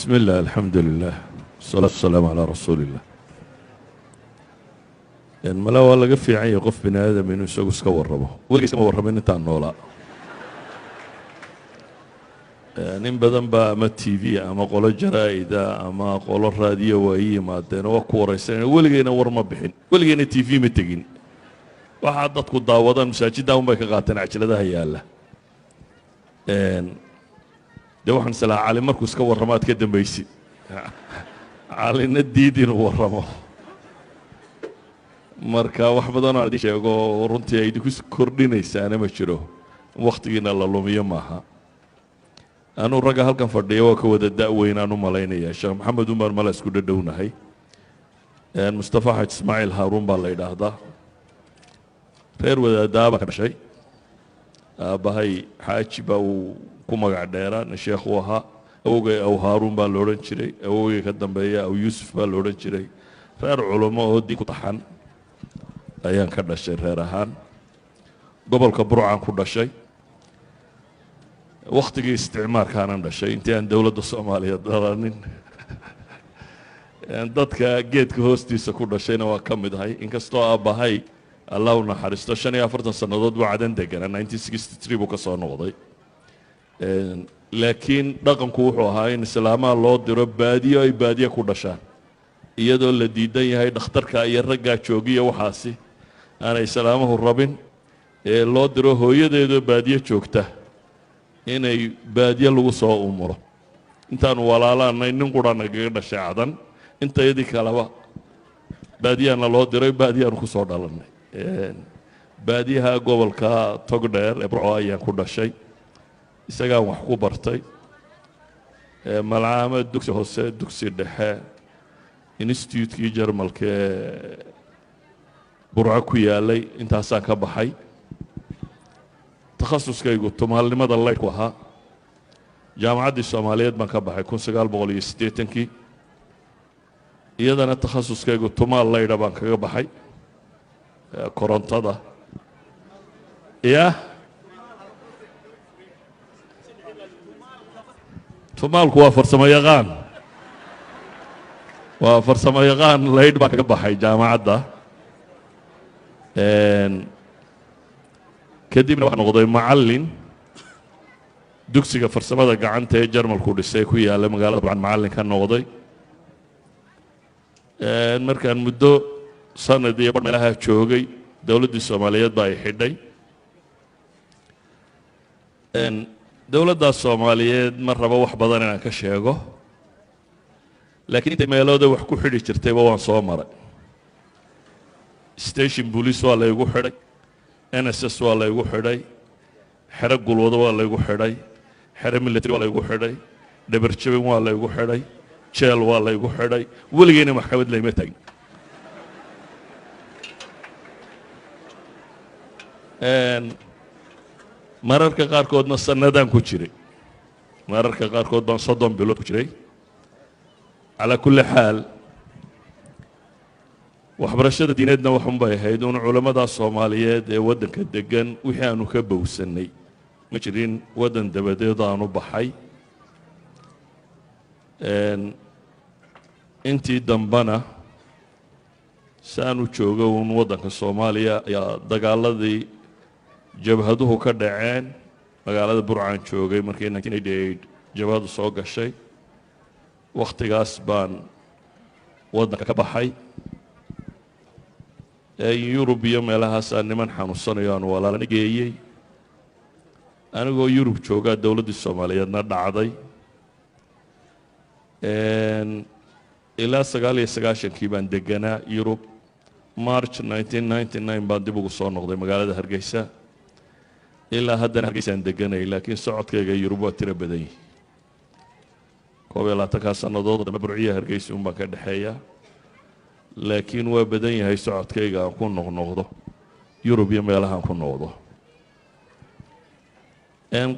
Bismi illah, alxamdu lilah, wasalaatu wasalaamu calaa rasuuli illah. Mala waa laga fiican yahay qof bini aadam inuu isagu iska warramo. Weligiis kama warramin intaan noolaa. Nin badan baa ama TV ama qolo jaraa-ida ama qolo raadiyo waa ii yimaadeen oo waa ku waraysaneen. Weligeyna war ma bixin, weligeyna TV ma tegin. Waxaa dadku daawadaan masaajidda un bay ka qaateen cajaladaha yaalla. Dee waxaan islahaa Cali markuu iska warramo aad ka dambaysid. Calina diid inuu warramo. Marka wax badanoo aan idin sheego runtii ay idinku kordhinaysaana ma jiro, wakhtigiina la lumiyo maaha. Anuu ragga halkan fadhiya waa ka wada da-weyn aan u malaynaya. Sheekh Maxamed umar mala isku dhadhownahay. Mustafa Xaaj Ismaaciil Haaruun baa la yidhaahdaa. Reer wadaadaabaa ka dhashay. Aabbahay Xaaji baa uu ku magac dheeraa, nin sheekh u ahaa. Awogay Aw Haaruun baa la odhan jiray, awogay ka dambeeya Aw Yuusuf baa la odhan jiray. Reer culummo oo diin ku taxan ayaan ka dhashay. Reer ahaan gobolka Burcaan ku dhashay, wakhtigii isticmaarkaanan dhashay, intii aan dowladda Soomaaliya dalanin. Dadka geedka hoostiisa ku dhashayna waa ka mid ahay, inkastoo aabbahay, Allah u naxariisto, 45 sannadood buu Cadan deganaa, 1963 buu ka soo noqday. Laakiin dhaqanku wuxuu ahaa in islaamaha loo diro baadiyo ay baadiye ku dhashaan, iyadoo la diidan yahay dhakhtarka iyo raggaa joogiya. Waxaasi aanay islaamahu rabin ee loo diro hooyadeedoo baadiye joogta inay baadiye lagu soo umuro. Intaanu walaalaanay nin qura nagaga dhashay Cadan, intayadii kaleba baadiyaana loo diray, baadiyaanu ku soo dhalannay. Baadiyaha gobolka Togdheer ee Burco ayaan ku dhashay, isagaan wax ku bartay malcaamad, dugsi hoose, dugsi dhexe, institutekii Jarmalka ee Burco ku yaalay intaasaan ka baxay. Takhasuskaygu tumaalnimada laydhku ahaa. Jaamacaddii Soomaaliyeed baan ka baxay 1980-kii, iyadana takhasuskaygu tumaal laydha baan kaga baxay, korontada ya. Tumaalku waa farsamo yaqaan, waa farsamo yaqaan. Laydh baan kaga baxay jaamacadda. Kadibna waxaa noqday macallin dugsiga farsamada gacanta ee Jarmalku dhisay ku yaalla magaalada Burcan, macallin ka noqday. Markaan muddo sanad iyo bar meelaha joogay, dowladdii Soomaaliyeed baa ay xidhay. Dowladdaas Soomaaliyeed ma rabo wax badan inaan ka sheego, laakiin intay meelooda wax ku xidhi jirtayba waan soo maray. Station police waa laygu xidhay, NSS waa laygu xidhay, xero gulwado waa laygu xidhay, xero military waa laygu xidhay, dhabarjabin waa laygu xidhay, jeel waa laygu xidhay. Weligeyna maxkamad layma taagin. Mararka qaarkoodna sanadaan ku jiray, mararka qaarkood baan 30 bilood ku jiray. Calaa kulli xaal, waxbarashada diineedna waxun bay ahayd uun culammada Soomaaliyeed ee waddanka degan wixii aanu ka bowsannay. Ma jirin waddan dabadeed aanu baxay. Intii dambena saanu joogo uun waddanka Soomaaliya ayaa dagaaladii jabhaduhu ka dhaceen. Magaalada Burcaan joogay markii 1988 jabhadu soo gashay. Wakhtigaas baan waddanka ka baxay. Yurub iyo meelahaasaa niman xanuunsanayo aan walaalana geeyey. Anigoo Yurub joogaa dowladdii Soomaaliyeedna dhacday. Ilaa 99-kii baan deganaa Yurub. March 1999 baan dib ugu soo noqday magaalada Hargeysa. Ilaa haddana Hargeysaan deganay, laakiin socodkayga Yurub waa tiro badan yihi. 21-kaa sannadood dambe Burciya Hargeysa un baan ka dhexeeya, laakiin waa badan yahay socodkayga aan ku noqnoqdo Yurub iyo meelahaan ku noqdo.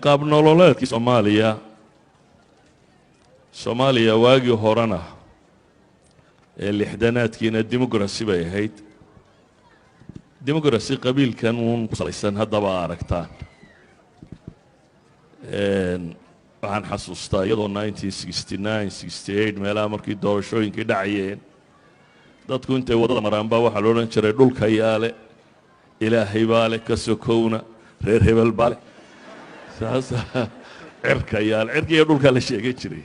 Qaab nololeedkii Soomaaliya waagii horena ee lixdanaadkiina democracy bay ahayd, democracy qabiilkan uun ku salaysan. Haddaba aragtaan, Waxaan xasuustaa iyadoo 1969, 68 meelaha markii doorashooyinkii dhacayeen, dadku intay waddada maraan baa waxaa la odhan jiray, "Dhulka yaale, Ilaahay baa le, ka sokowna reer hebel baa le, saasa cirka yaale." Cirka iyo dhulkaa la sheegan jiray,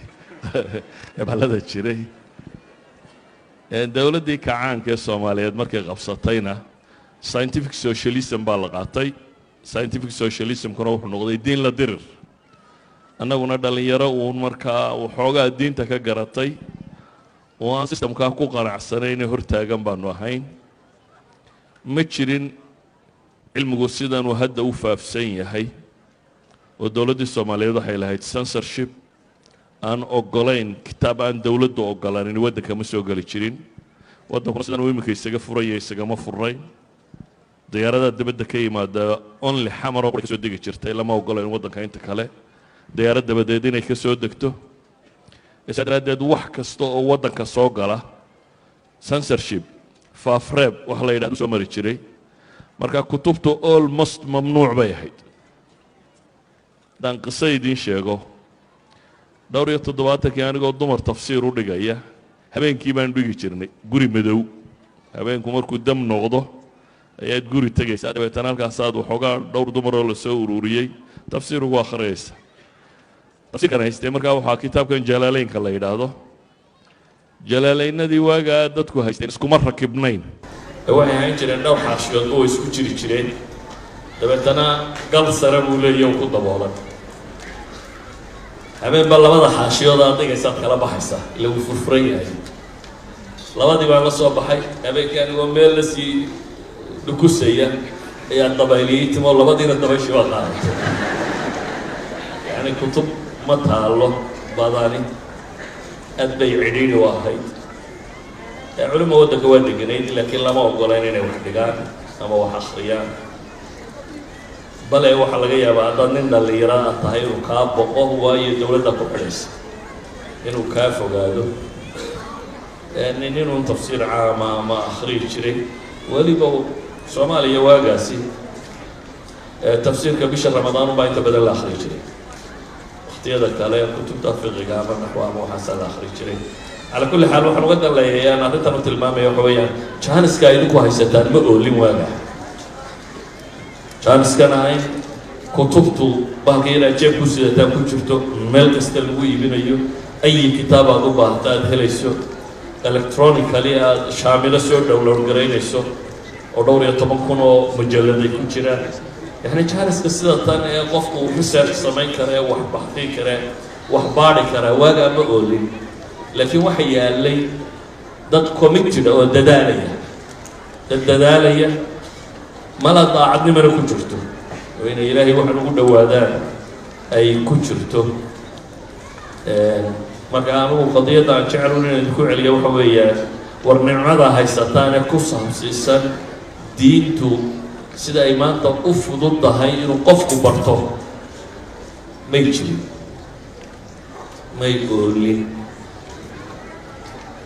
hebelada jiray. Dowladdii kacaanka ee Soomaaliyeed markay qabsatayna scientific socialism baa la qaatay. Scientific socialismkuna wuxuu noqday diin la dirir. Annaguna dhallinyaro uun markaa waxoogaa diinta ka garatay oo aan systemkaa ku qanacsanayne hortaagan baanu ahayn. Ma jirin cilmigu sidanuu hadda u faafsan yahay, oo dowladdii Soomaaliyeed waxay lahayd censorship aan ogolayn. Kitaab aan dowladdu ogolaanin waddanka ma soo geli jirin. Waddankuna sidan uu iminka isaga furaya isagama furnayn. Diyaaradaha dibadda ka yimaada only Xamaroo ka soo degi jirtay. Lama ogolayn waddanka inta kale diyaarad dabadeed inay ka soo degto. Isaa daraaddeed wax kasta oo waddanka soo gala censorship, faafreeb wax la yidhahdo, soo mari jiray. Marka kutubtu almost mamnuuc bay ahayd. Haddaan qiso idiin sheego, dhowr iyo toddobaatankii anigoo dumar tafsiir u dhigaya, habeenkii baan dhigi jirnay guri madow. Habeenku markuu dam noqdo ayaad guri tegaysaa, dabeetana halkaasaad waxoogaa dhowr dumaroo lasoo ururiyey tafsiir ugu akhriyaysa. Tafsiirkan haystee markaa waxaa kitaabkan Jalaaleynka la yidhaahdo. Jalaaleynadii waagaa dadku haysteen iskuma rakibnayn, ee waxay ahaan jireen dhowr xaashiyoodba way isku jiri jireen. Dabeetana gal sare buu leeyahy ku daboolan. Habeenba labada xaashiyood aad dhigaysaad kala baxaysaa, ila wuu furfuran yahay. Labadii baan la soo baxay habeenkii, anigoo meel lasii dhukusaya ayaa dabayliyey timo, labadiina dabayshii baa qaadatay. Yacni kutub ma taalo badani, aad bay cidhiidhi u ahayd. Culima waddanka waa deganayd, laakiin lama ogolayn inay wax dhigaan ama wax akhriyaan. Bale waxaa laga yaabaa haddaad nin dhallinyaro ah tahay inuu kaa boqo, waayo dowladda ku xidhaysa inuu kaa fogaado. Nin inuu tafsiir caama ama akhriyi jiray weliba Soomaaliya waagaasi tafsiirka bisha Ramadaan unbaa inta badan la akhriyi jiray. Waqtiyada kale kutubta fiqiga ama naxwa ama waxaasaa la akhriyi jiray. Calaa kulli xaal, waxaan uga dan leeyahay aan arrintan u tilmaamaya waxa weeyaan, jaaniska idinku haysataan ma oolin waaga. Jaaniskana in kutubtu bahalka inaad jeeb ku sidataan ku jirto, meel kasta lagu iibinayo, ayi kitaab aad u baahata aada helayso, electronically aada Shaamilo soo download garaynayso oo dhowr iyo toban kun oo mujalladay ku jiraan. Yacni jaaniska sida tan ee qofku research samayn kara ee wax baxfi kare, wax baadhi karaa, waagaa ma oolin. Laakiin waxa yaalay dad committed oo dadaalaya, dad dadaalaya, mala daacadnimana ku jirto oo inay Ilaahay waxaan ugu dhowaadaan ay ku jirto. Marka anigu qadiyadda aan jecelun inaan idinku celiyo waxa weeyaan, war nicmada haysataan ee ku saabsiisan diintu sida ay maanta u fudud tahay inuu qofku barto may jirin, may oolin,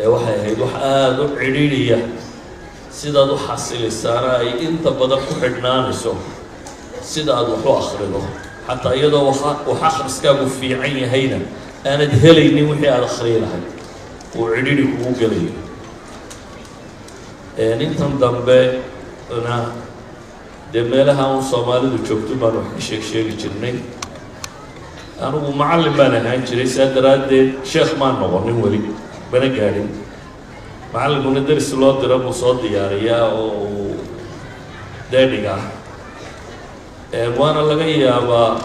ee waxay ahayd wax aada u cidhiidhiya. Sidaad u xasilisaana ay inta badan ku xidhnaanayso sida aad wax u akhrido. Xataa iyadoo wax akhriskaagu fiican yahayna aanad helaynin wixii aada akhriyi lahayd, uu cidhiidhi kugu gelayo. Intan dambe na dee meelaha un Soomaalidu joogto baan wax ka sheeg sheegi jirnay. Anigu macallin baan ahaan jiray, saa daraaddeed sheekh maan noqonin, weli mana gaadhin. Macallinkuna deris loo diro buu soo diyaariyaa oo uu deedhigaa. Waana laga yaabaa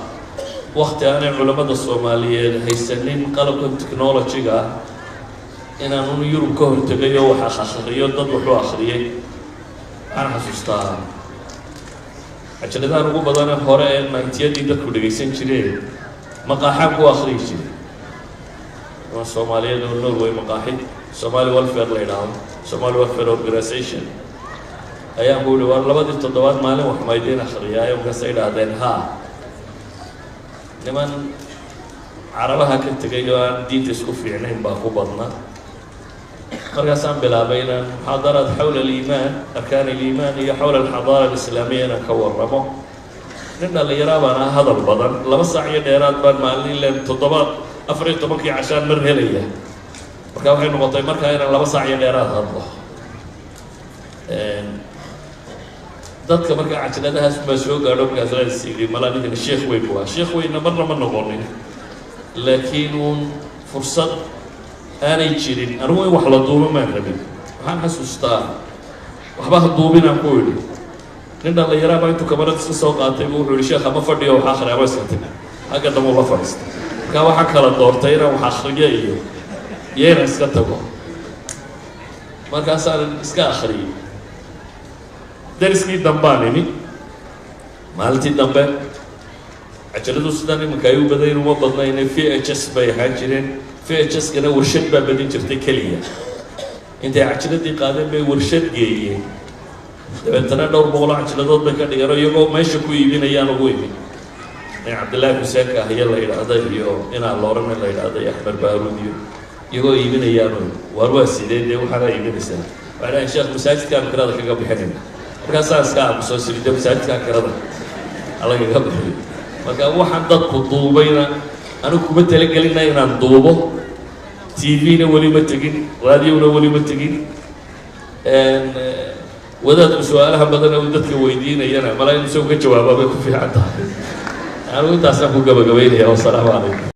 wakti aanay culammada Soomaaliyeed haysanin qalabka technology-ga ah inaan un Yurub ka hortegay oo wax akhriyo, dad wax u akhriyay. Waxaan xasuustaa cajaladahan ugu badane hore ee 90-yadii dadku dhegaysan jireen maqaaxaan ku akhriyi jiray. Niman Soomaaliyeed oo Norway maqaaxid Somali Welfare la yidhaahdo, Somali Welfare Organization, ayaan ku yihi, "Waar labadii toddobaad maalin wax maydiin akhriyaayo?" Markaasay idhaahdeen, "Haa." Niman Carabaha ka tegay oo aan diinta isku fiicnayn baa ku badnaa. Markaasaan bilaabay inaan muxaadaraad xawla aliimaan, arkaan aliimaan iyo xawla alxadaara alislaamiya inaan ka warramo. Nin dhallinyaraa baan ah, hadal badan. 2 saac iyo dheeraad baan maalin ilen toddobaad 14-kii cashaan mar helaya. Marka waxay noqotay markaa inaan 2 saac iyo dheeraad hadlo dadka. Markaa cajaladahaas baa soo gaadho. Markaas la is yidhi, malaa ninkani sheekh weyn bu ahaa. Sheekh weynna marna ma noqonin, laakiin uun fursad aanay jirin. Anigu in wax la duubo maan rabin. Waxaan xasuustaa, waxba ha duubinaan ku idhi. Nin dhallinyaraa baa intuu kamarad iska soo qaatay buu wuxuu yihi, "Sheekh, ama fadhiyo wax akhri ama iska tag." Xagga dambe ula fadhiistay. Markaa waxaan kala doortay inaan wax akhriyo iyo inaan iska tago. Markaasaan iska akhriyey. Dariskii dambaan imi maalintii dambe. Cajaladu sidaan iminka ay u badayn uma badnayne, VHS bay ahaan jireen. VHS-kana warshad baa badin jirtay keliya. Intay cajaladii qaadeen bay warshad geeyeen. Dabeetana dhowr boqoloo cajiladood bay ka dhigeen oo iyagoo meesha ku iibinayaan ugu imi. Nin Cabdillaahi Xuseenka ahiyo la yidhaahda iyo inaa Loorane la yidhaahda iyo Axmed Baaruud iyo iyagoo iibinayaan. Waar, waa sidee dee waxaana iibinaysaa? Waxay dhahayn, "Sheekh, masaajidkaan kirada kaga bixinayna." Markaasaa iska aamusoo siri, dee masaajidkaan kirada alagaga bixiyo. Marka waxaan dadku duubayna anigu kuma talagelina inaan duubo. TV-na weli ma tegin, raadiyona weli ma tegin. Wadaadku su-aalaha badan uu dadka weydiinayana malaa in isagu ka jawaaba bay ku fiican tahay. Anigu intaasaan ku gabagabaynaya. Wasalaamu calaykum.